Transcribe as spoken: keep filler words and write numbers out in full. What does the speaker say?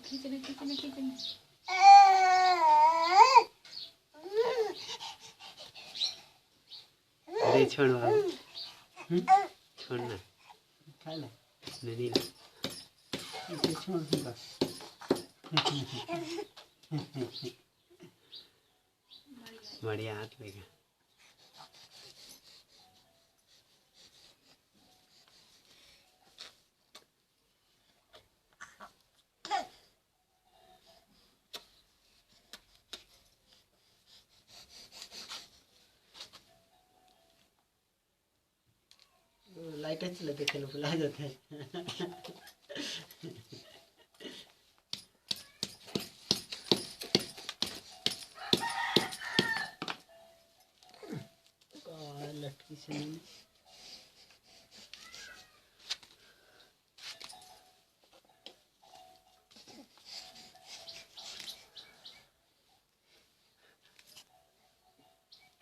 खींचना, खींचना, खींचना। अरे छोड़ बाबू। हम्म? छोड़ ना। खा ले। नहीं, नहीं। इसे छोड़ दूंगा। बढ़िया हाथ लेगा। लाइट अच्छी लगती है, चलो बुला जाते हैं। लटकी से नहीं।